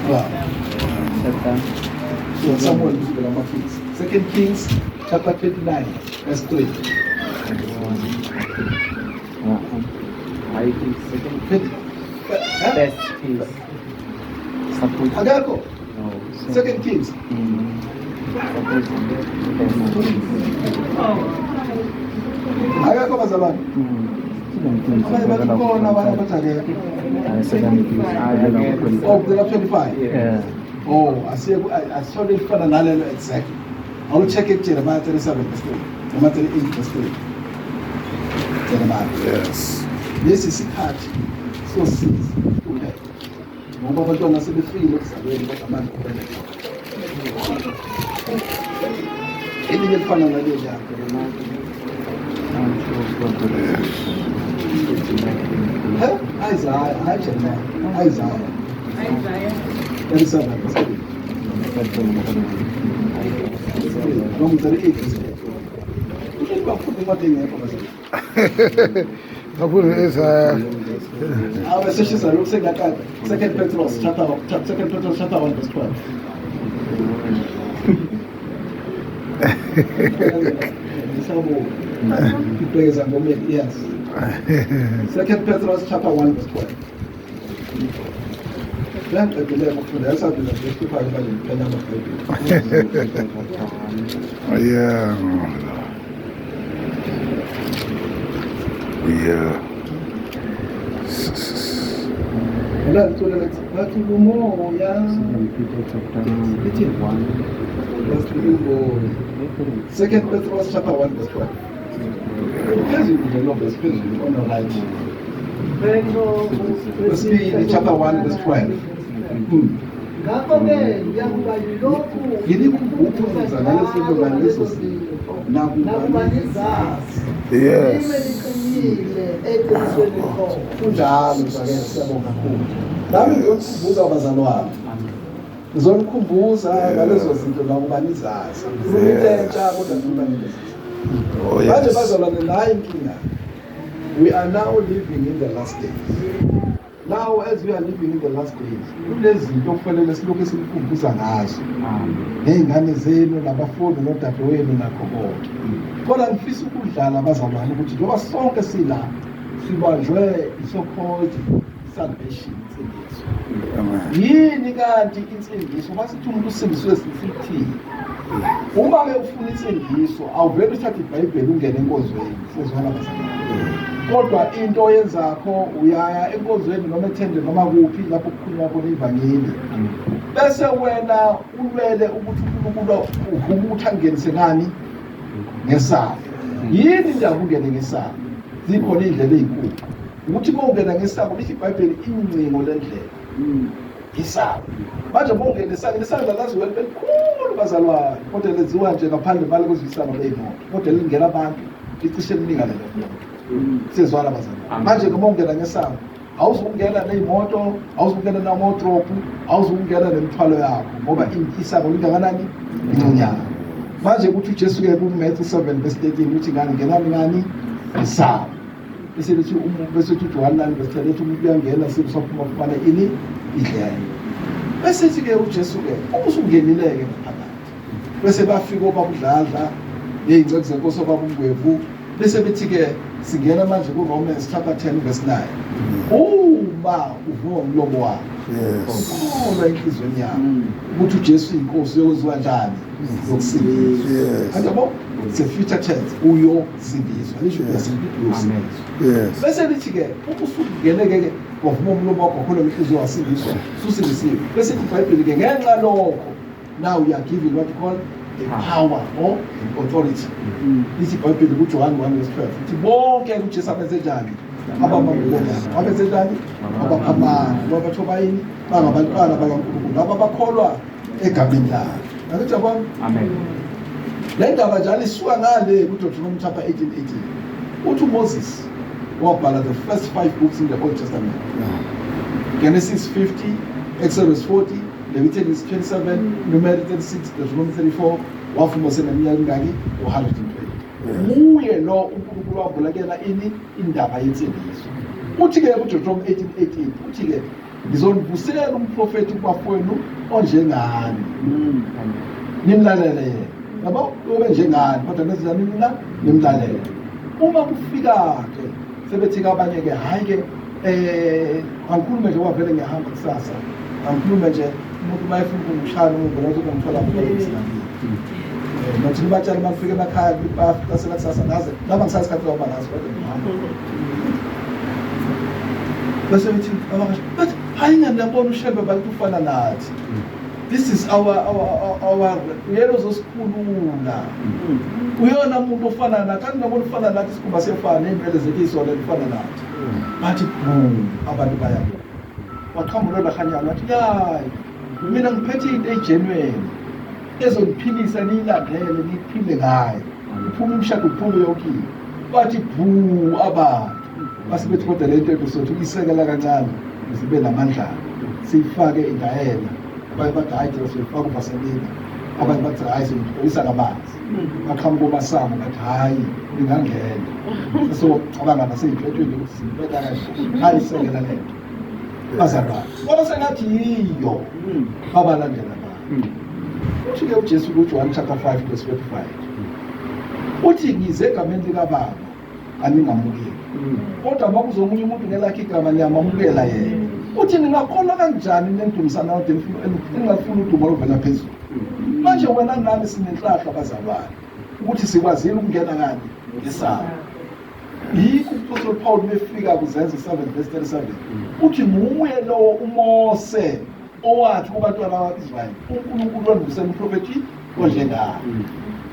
Wow. Chapter. So Samuel kusukela ama-Kings. Second Kings chapter 29 verse 3. Hayi, second. 20. Eh? First Kings. Suppose. Akekho. No. Second Kings. Suppose. First Kings. Akekho bazalwane. Second Kings. Abanye bathi khona, abanye bathi akekho. Hayi, Second Kings. Oh, kuvela 25. Yeah. Oh, asiye asithole ifana nalelo exactly. Awucheck Jeremiah 37 verse 3. Noma 38 verse 3. Jeremiah. Yes. Lesi sikhathi sosizi kuphela. Ngoba abantwana sebefikile ekuzalweni kodwa manje kuphela. Elinye elifana naleli yakho. He? Isaiah, hayi Jeremiah, Isaiah. 37 verse 3. Noma 38 verse 3. Uhleli bafunda incwadi engekho bazalwane. Kakhulu Isaiah. Abe seshisa lokhu sengaqala. Second Petros chapter 1 verse 12. Ngisabo. Ibhekeza ngomeli, yes. Second Petros chapter 1 verse 12. Lenqedile ukufunda yasabila nje isiphepha manje ngiphenya amaBhayibheli. Yeah. Yeah. La licula lethi bathula umoya. Chapter Lithi 1. Bathula umoya. Second Petros chapter 1 verse 12. Phezulu nje lo verse phezulu on the right. Wesibili chapter 1 verse 12. Ngakho-ke ngiyakuba yilokhu Nginikhumbuza ngaleso ngaleso zinto nakuba nakuba nizazi. Yes. Nime niqinile eqinisweni khona. Kunjalo mzalwane, siyabonga kakhulu. Nami ngizonikhumbuza abazalwane. Ngizonikhumbuza ngalezo zinto nakuba nizazi. Ngikhuluma into entsha kodwa ngikhuluma ngento ezintsha. Oh Manje yes. bazalwane nayi inkinga. We are now living in the last days. Now as we are living in the last days, kunezinto okufanele silokhu sinikhumbuza ngazo. Ney'ngane zenu nabafundi nodadewenu nakho konke. Kodwa ngifisa ukudlala abazalwane ukuthi njengoba sonke sila sibanjwe i-so-called salvation, insindiso. Amen. Yini kanti insindiso? Masithi umuntu usindiswe sithini? Uma-ke ufuna insindiso awuvele uthathe iBhayibheli ungene enkonzweni, sezwana bazalwane. Kodwa into oyenzakho uyaya enkonzweni noma ethende noma kuphi lapho kukhulunywa khona ivangeli. Bese wena ulwele ukuthi uNkulunkulu uvume ukuthi angenise ngani? Ngesango. Yini indaba ungene ngesango? Zikhona iy'ndlela ey'nkulu. Ukuthi uma ungena ngesango lithi iBhayibheli ingcingo lendlela. Isango. Manje uma ungena esango, isango laziwa elikhulu bazalwane, kodwa lenziwa nje ngaphandle bale kwezisango ley'moto, kodwa lingena abantu licishe lilingane nemoto. Sezwana bazalwane. Manje uma ungena ngesango awuzukungena ney'moto, awuzukungena namodrobhu, awuzukungena nemithwalo yakho ngoba isango lingakanani? Lincinyane. Manje kuthi uJesu-ke ku-Matthew 7 verse 13 uthi ngani ngenani ngani? Isango. Bese lithi umuntu bese uthi uJohane 9 verse 10 ethi umuntu uyangena sekusaphuma fumane ini idlelo. Bese thi-ke uJesu-ke uma usungenile-ke ngaphakathi bese bafika obaba uDladla ney'nceku zenkosi obaba uNgwevu bese bethi-ke singena manje ku-Romans chapter 10 verse 9. Uma uvuma ngomlomo wakho ukholwa enhliziyweni yakho ukuthi uJesu uyinkosi uyokwenziwa njani? Yokusindiswa. Yes. Yabo? It's a future tense. Uyosindiswa. Lisho uyasindiswa, uyosindiswa. Yes. Bese lithi-ke uma usungene-ke ke wavuma umlomo wakho wakholwa ngenhliziyo wasindiswa, ususindisiwe. Bese lithi iBhayibheli-ke ngenxa lokho now you are given what you call a power or an authority. Lithi iBhayibheli kuJohane 1 verse 12 lithi bonke uJesu abenze njani? Abamamukelayo. Abenze njani? Abapha amandla. Ngoba batho bayini? Bangabantwana bakaNkulunkulu. Laba bakholwa egameni lakhe. Angithi yabona? Amen. Le ndaba njalo isuka ngale kuDeuteronomy chapter 18 18. Uthi uMoses wabhala the first 5 books in the Old Testament. Genesis 50, Exodus 40, Leviticus 27, Numeri 36, Deuteronomy 34, wafuma seneminyaka emingaki? 120. Nguye lo uNkulunkulu wavula kuyena ini indaba yensindiso. Uthi ke kuDeuteronomy 18 18 uthi ke Ngizonivusela umprofethi kubafowenu onjengani. Nimlalele yena. Yabo ube njengani kodwa nenzani nina nimlalele. Uma kufika ke sebethi abanye ke hayi ke angikhulume nje kwavele ngiyahamba kusasa. Angikhulume nje umuntu uma efuna ukungishaya ungibona ukuthi ngithola ngikini. Nothi nibatshela uma kufika emakhaya bafika kusasa ngaze noma ngisasikhathi ngoba ngazi kodwa ngihamba. Bese bethi abakasho bathi hayi ngani niyabona uShembe bakithi ufana nathi. This is our uyena ozosikhulula. Uyona muntu ofana nathi, kanti nobona ufana nathi isikhumba siyafana ney'nwele zethu izona lifana nathi. Bathi boom abantu bayabuka. Waqhamuka lona wathi yayi mina ngiphethe into egenuine ezoniphilisa niyilandele niphile ngayo. Uphume umshado uphume yonke into. Bathi bhu abantu. Base bethi kodwa le nto sothi uyisekela kancane zibe namandla siyifake indayela. Abanye bathi hayi thina soyifaka uvaselina, abanye bathi hayi soyipholisa ngamanzi. Baqhamuka omasango bathi hayi ningangena. Sesocabanga nasey'mpethweni ukuthi siyimpetha kanje. Hayi isekela le nto. Bazalwane. Ngoba sengathi yiyo babalandela abantu. Uthi-ke uJesu kuJohn chapter 5 verse 45. Uthi ngize egameni likaBaba aningamukeli. Kodwa uma kuzomunye umuntu ngelakhe igama niyamamukela yena. Uthi ningakholwa kanjani nendumisana kodwa ningafuni udumo oluvela phezulu. Manje wena nami sinenhlahla bazalwane ukuthi sikwazile ukungena kanye ngesango. Yikho uMphostoli Paul befika kuzenzo 7 verse 37 uthi nguye lowo uMose owathi kubantwana bakwa-Israyeli uNkulunkulu wandivusela umprofethi onjengaye.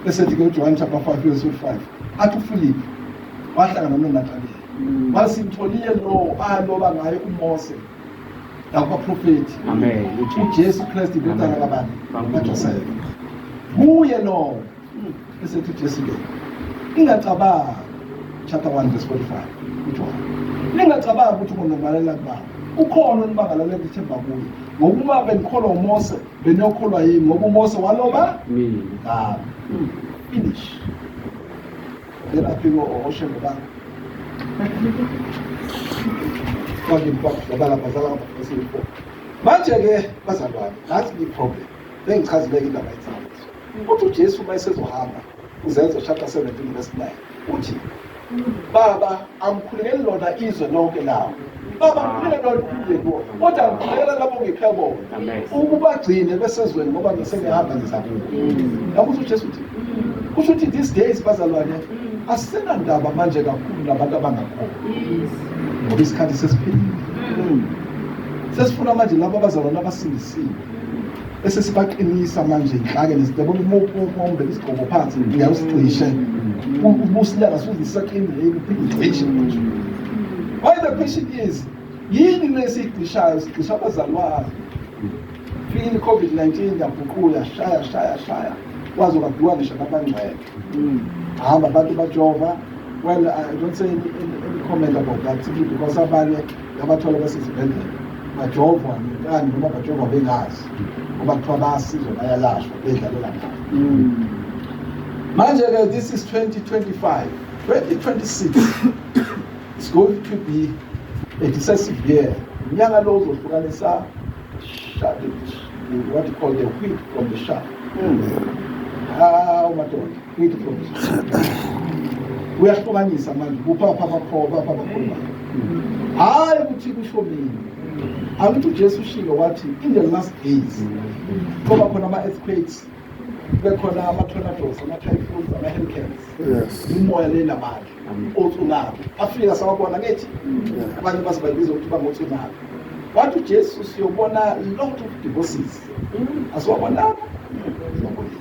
Bese thi ke uJohn chapter 5 verse 5 athi uFilip wahlangana noNathaniyeli wasimtholile lo aloba ngaye uMose nakubaprofethi. Amen. uJesu Kristu indodana kabani? KaJoseph. Kuye lowo. Bese thi uJesu ke ningacabangi chapter 1 verse 45 uJohn. Ningacabangi ukuthi ngonongalela kubaba. Ukhona onibangalalela ithemba kuye. Ngokuba benikholwa uMose beniyokholwa yimi ngoba uMose waloba Mina. ngami. Finish. Then aphiko oShembe bakho. Manje ke bazalwane, that's the problem. Bengichazile indaba yensindiso. Uthi uJesu uma esezohamba uzenzo chapter 17 verse 9 uthi Baba angikhulekeli lona izwe lonke lawo. Baba ngikhulekela lona umndeni wonke. Kodwa ngikhulekela labo ngiphe bona. Amen. Ukubagcine besezweni ngoba ngisengihamba ngiza kubo. Yabo uthi uJesu uthi kusho ukuthi these days bazalwane asisenandaba manje kakhulu nabantu abangakholwa. Ngoba isikhathi sesiphelile. Sesifuna manje labo abazalwane abasindisiwe. Bese sibaqinisa manje inhlake nesitebo uma umbeka isigqoko phansi uyawusigcishe. Ubusilala suzisaqinile uphinde ugcishe manje. Why the question is yini lesigcishayo sigcisha abazalwane. Fikile i-COVID-19 yaguqula shaya shaya shaya kwaze kwaduka ngisho nabangcwele. Hamba abantu bajova. Well, I don't say any comment about that simply because abanye yabathola besezibhedlela bajovwa ngenkani noma bajovwa bengazi ngoba kuthiwa bayasizwa bayalashwa bedlalela ngayo. Manje ke this is 2025 2026 is going to be a decisive year. Unyaka lo uzohlukanisa what you call the wheat from the chaff. Hawu madoda, wheat from the chaff. Uyahlukanisa manje kupha apha amakhoba apha abakhulumayo. Hayi ukuthi kusho mina. Angithi uJesu ushilo wathi in the last days kuba khona ama-earthquakes, kube khona ama-tornadoes, ama-typhoons, ama-hurricanes. Imoya lenamandla otsunami afika sawabona ngethi abanye baze bayibiza ukuthi bangotsunami. Wathi uJesu siyobona lot of divorces. Asiwabonanga? Siwabonile.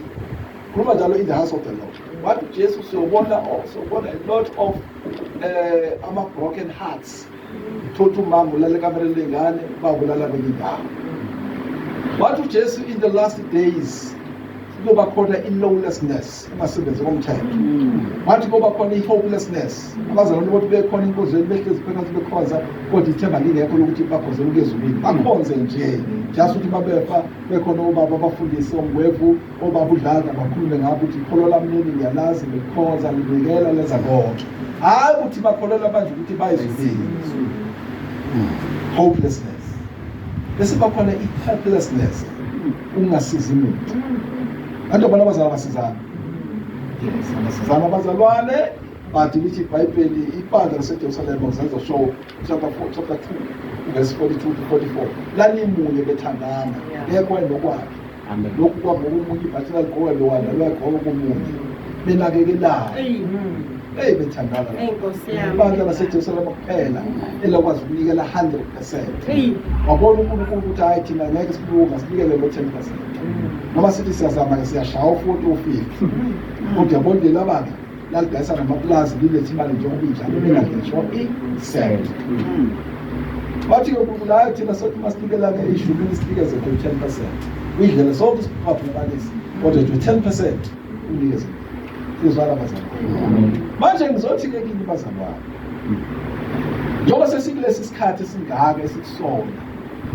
Khuluma njalo in the house of the Lord. Wathi uJesu siyobona oh, siyobona a lot of ama broken hearts. Thothi umama ulala ekamereni lengane, ubaba ulala kwenye indawo. Wathi uJesu in the last days kuyoba khona i-lawlessness, ungasebenzi komthetho. Wathi kuyoba khona i-hopelessness. Abazalwane ukuthi bekhona inkonzweni behlezi phakathi bekhonza kodwa ithemba lingekho lokuthi bakhonzele ukuya ezulwini. Bakhonze nje just ukuthi babefa bekhona obaba abafundisi omngwevu obaba udlala bakhulume ngabo ukuthi ikholo lami leli ngiyalazi ngikhonza nginikela lenza konke. Hayi ukuthi bakholelwa manje ukuthi bayezulwini. Hopelessness. Bese bakhona i-helplessness, ungasizi muntu. Kanti abantu abazalwane basizana. Yes, abasizana abazalwane, but lithi iBhayibheli ibandla laseJerusalema uzenza show chapter 4 chapter 2 verse 42 to 44 lalimunye bethandana ngekho enokwakhe. Lokhu kwakungomunye ibhathi laligqoka lowana lwagqoka komunye benakekelana. Eyi bethandana. Ibandla laseJerusalema kuphela elakwazi ukunikela 100%. Wabona uNkulunkulu ukuthi hayi thina ngeke sibunga sinikele lo 10%. Noma sithi siyazama ke siyashaya u-40 u-50. Kodwa yabona leli bandla lalidayisa namapulazi lilethe imali njengoba injalo lingadli ngisho i-cent. Bathi-ke uNkulunkulu hayi thina sothi uma sinikela-ke ishumi sinikeze nje u-10%. Uyidlele sonke isiphaphukalisi kodwa nje u-10% unikeze. Sizwana bazalwane. Manje ngizothi-ke kini bazalwane, njengoba sesikulesi sikhathi esingaka esikusona,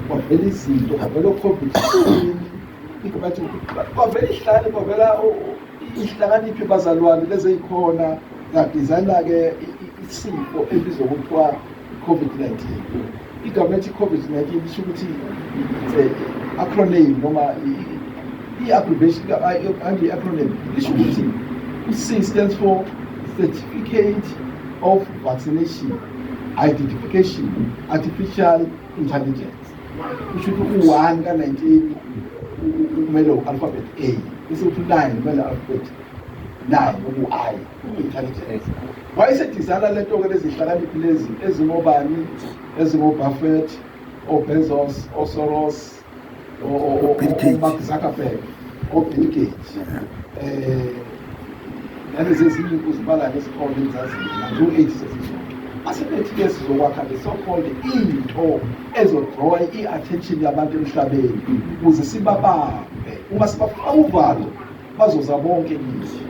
kwavela izinto, kwavela o-COVID-19, bathi kwavela ihlane, kwavela ihlakaniphi bazalwane lezi ezikhona, zadizayina-ke isifo ebizwa kuthiwa i-COVID-19. Igama ethi COVID-19 lisho ukuthi it's a acronym noma i-abbreviation, i-acronym lisho ukuthi u-C stands for Certificate of Vaccination Identification Artificial Intelligence. Kusho ukuthi u-1 ka-19 kumele u-alphabet A, bese uthi u-9 kumele alphabet 9 oku-I, intelligence. Wayesedizayina le nto-ke lezi hlakaniphi lezi ezingobani, ezingo-Buffett, o-Bezos, o-Soros, Bill Gates. o-Mark Zuckerberg, o-Bill Gates. Nalezi ezinye uzibala ngesikole engizaziyo, manje u-8 sezizonke. Asebethi-ke sizokwakha le so-called into ezodraw i-attention yabantu emhlabeni ukuze sibabambe. Uma sibafaka uvalo bazoza bonke kithi.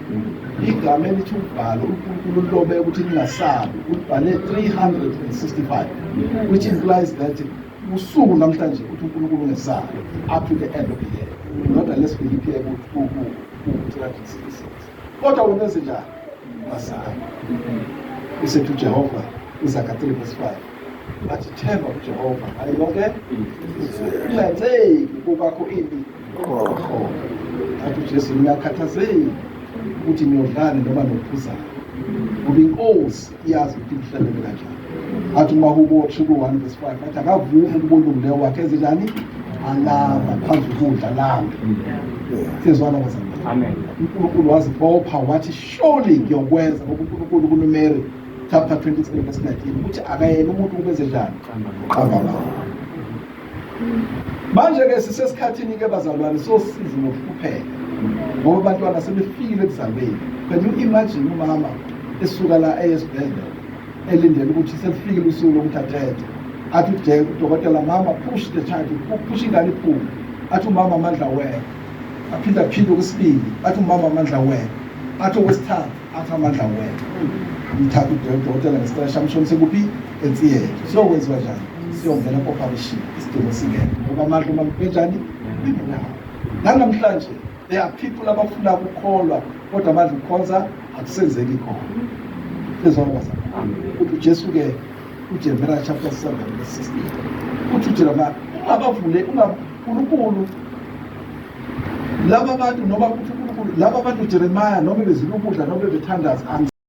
Igama elithi uvalo uNkulunkulu ulobe ukuthi ningasabi, ulibhale 365, which implies that usuku namhlanje uthi uNkulunkulu ungesabi up to the end of the year, not unless we leap year ku-366. Kodwa wena wenze njani? Ungasabi. Usethi uJehova uZaka 3 verse 5 bathi themba uJehova ngayo yonke, unganceki kokwakho ini khona. Athi uJesu ningakhathazeki ukuthi niyodlani noma nophuzani, ngoba inkosi iyazi ukuthi imhlelele kanjani. Athi uMahubo 1 verse 5 athi akavumi ukuba olungileyo wakhe enze njani, alamba phansi ukudla lambe. Siyezwana bazalwane? Amen. uNkulunkulu wazibopha wathi surely ngiyokwenza, ngoba uNkulunkulu kuNumeri chapter 23 verse 19 ukuthi akayena umuntu ukwenze njani, uqamba amanga. Manje-ke sisesikhathini ke bazalwane sosizi nokuhlupheka, ngoba abantwana sebefikile ekuzalweni. Can you imagine umama esuka la eye esibhedlela elindele ukuthi selifikile usuku lokuthi athethe, athi udokotela mama push the child, push ingane iphume, athi umama amandla wena, aphinde aphinde okwesibili, athi umama amandla wena, athi okwesithathu, athi amandla wena. Umthatha udokotela ngesikhathi amshonise kuphi ensiyethu. Siyokwenziwa njani? Siyongena ku-operation, isidingo singekho, ngoba amandla uma benjani bengenawo. Nanamhlanje there are people abafuna ukukholwa kodwa amandla ukukhonza akusenzeki khona. Sezwana bazalwane. Uthi uJesu-ke uJeremiah chapter 7 verse 16 uthi uJeremiah ungabavule ungankulunkulu laba bantu, noma uthi uNkulunkulu laba bantu Jeremiah noma bezila ukudla noma bethandaza.